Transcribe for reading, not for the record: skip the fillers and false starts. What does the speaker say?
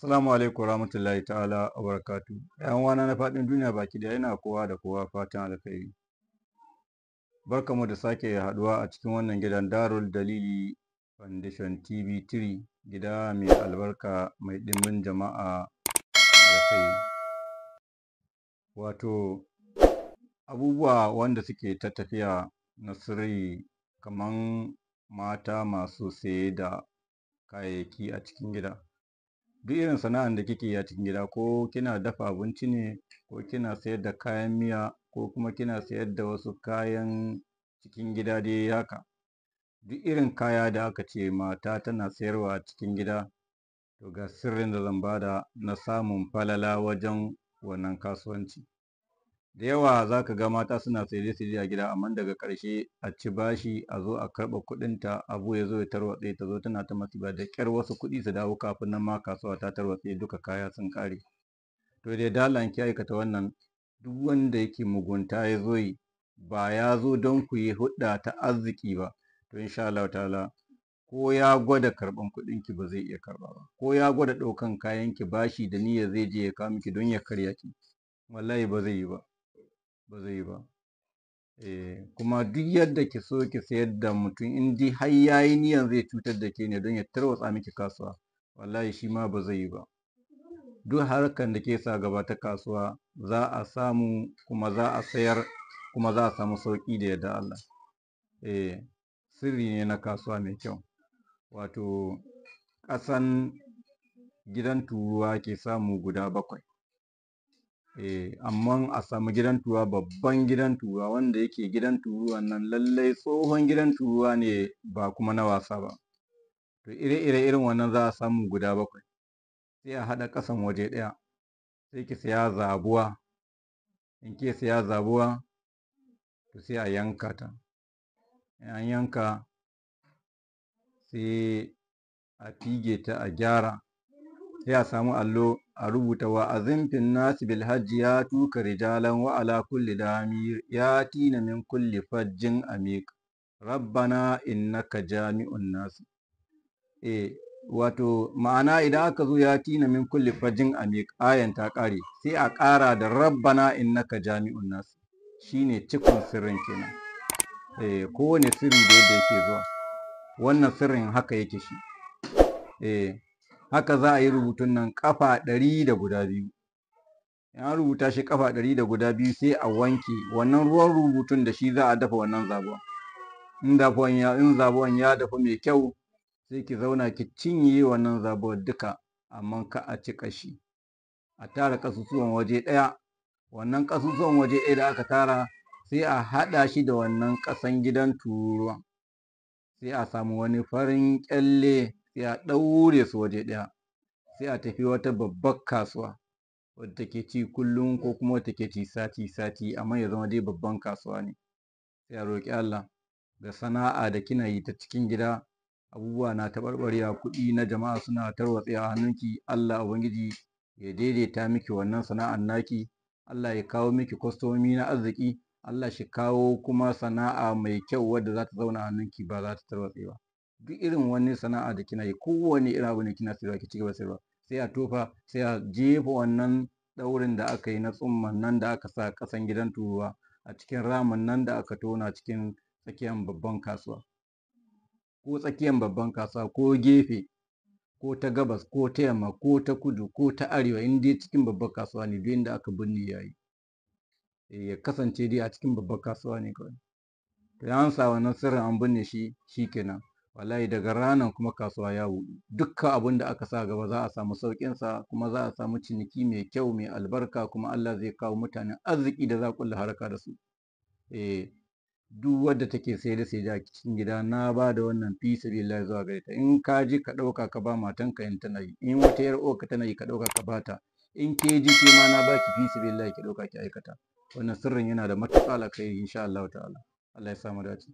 Assalamu alaikum warahmatullahi ta'ala wa barakatuh. ‘Yan uwana na faɗin duniya baki ɗaya, ina kowa da kowa fatan alkhairi. Barkamu da sake haɗuwa a cikin wannan gidan Darul Dalili Foundation TV3, gida mai albarka mai ɗimbin jama'a alkhairi. Wato abubuwa wanda suke ta tafiya na sirri, kaman mata masu saye da kayayyaki a cikin gida. Duk irin sana'an da kike yi a cikin gida, ko kina dafa abinci ne, ko kina sayar da kayan miya, ko kuma kina sayar da wasu kayan cikin gida dai haka. Duk irin kaya da aka ce mata tana sayarwa a cikin gida, to ga sirrin da zan bada na samun falala wajen wannan kasuwanci. Da yawa za ka ga mata suna saye-saye a gida, amma daga ƙarshe a ci bashi, a zo a karɓa kuɗinta, abu ya zo ya tarwatse, ta zo tana ta masifa, da ƙyar wasu kuɗi su dawo, kafin nan ma kasuwa ta tarwatse, duka kaya sun ƙare. To dai da Allah in ki aikata wannan, duk wanda yake mugunta ya zo yi, ba ya zo don ku yi hulɗa ta arziki ba, to insha Allahu ta'ala ko ya gwada karɓan kuɗinki ba zai iya karɓa ba, ko ya gwada ɗaukan kayanki bashi da niyyar zai je ya kawo miki don ya karya ki, wallahi ba zai yi ba. Ba zai yi ba. Kuma duk yadda ki so ki sayar da mutum, in dai har ya yi niyyar zai cutar da ke ne don ya tarwatsa miki kasuwa, wallahi shi ma ba zai yi ba. Duk harkan da ke sa gaba ta kasuwa za a samu, kuma za a sayar, kuma za a samu sauƙi da yardar Allah. Sirri ne na kasuwa mai kyau. Wato ƙasan gidan turuwa ke samu guda 7. Amma a samu gidan turuwa, babban gidan turuwa wanda yake gidan turuwan nan lallai tsohon gidan turuwa ne ba kuma na wasa ba. To ire-ire irin wannan za a samu guda 7. Sai a haɗa ƙasan waje ɗaya. Sai ki saya zabuwa. In ki saya zabuwa, to sai a yanka ta. In an yanka, sai a fige ta a gyara. Sai a samu allo a rubuta wa azimfin nasi bil hajji ya tuka rijalan wa ala kulli damir ya tina min kulli fajjin amiq rabbana innaka jami'un nasi. Wato ma'ana idan aka zo ya tina min kulli fajjin amiq, ayan ta ƙare, sai a ƙara da rabbana innaka jami'un nasi. Shine cikon sirrin kenan. Kowane sirri da yadda yake zuwa, wannan sirrin haka yake shi. Haka za a yi rubutun nan ƙafa 102. In an rubuta shi ƙafa 102, sai a wanke wannan ruwan rubutun, da shi za a dafa wannan zabuwan. In zabuwan ya dafu mai kyau, sai ki zauna ki cinye wannan zabuwar duka, amma ka a ci ƙashi. A tara ƙasusuwan waje ɗaya. Wannan ƙasusuwan waje ɗaya da aka tara, sai a haɗa shi da wannan ƙasan gidan tururuwan. Sai a samu wani farin ƙyalle, sai a ɗaure su waje ɗaya. Sai a tafi wata babbar kasuwa wadda take ci kullum ko kuma wadda take ci sati-sati, amma ya zama dai babban kasuwa ne. Sai a roƙi Allah ga sana'a da kina yi ta cikin gida, abubuwa na taɓarɓarewa, kuɗi na jama'a suna tarwatsewa a hannunki, Allah Ubangiji ya daidaita miki wannan sana'an naki, Allah ya kawo miki kwastomomi na arziki, Allah shi kawo kuma sana'a mai kyau wadda za ta zauna a hannunki ba za ta tarwatse ba. Duk irin wani sana'a da kina yi, kowane irin abu ne kina sayarwa, ki ci gaba sayarwa. Sai a tofa, sai a jefa wannan ɗaurin da aka yi na tsumman nan da aka sa ƙasan gidan turuwa a cikin ramin nan da aka tona cikin tsakiyar babban kasuwa. Ko tsakiyar babban kasuwa, ko gefe, ko ta gabas, ko ta yamma, ko ta kudu, ko ta arewa, in dai cikin babban kasuwa ne, duk inda aka binne ya yi. Ya kasance dai a cikin babban kasuwa ne kawai. To an sa wannan sirrin an binne shi, shi kenan. Wallahi daga ranan kuma kasuwa ya buɗu. Dukkan abun da aka sa gaba za a samu sauƙinsa, kuma za a samu ciniki mai kyau, mai albarka, kuma Allah zai kawo mutanen arziki da za a ƙulla harka da su. Duk wadda take sayar da saye a cikin gida, na ba da wannan fi sabilillahi zuwa gare ta. In ka ji ka ɗauka ka ba matanka in tana yi, in wata 'yar uwarka tana yi ka ɗauka ka ba ta, in ke ji ke ma na baki fi sabilillahi ki ɗauka ki aikata. Wannan sirrin yana da matuƙar alkhairi insha Allahu ta'ala. Allah ya sa mu dace.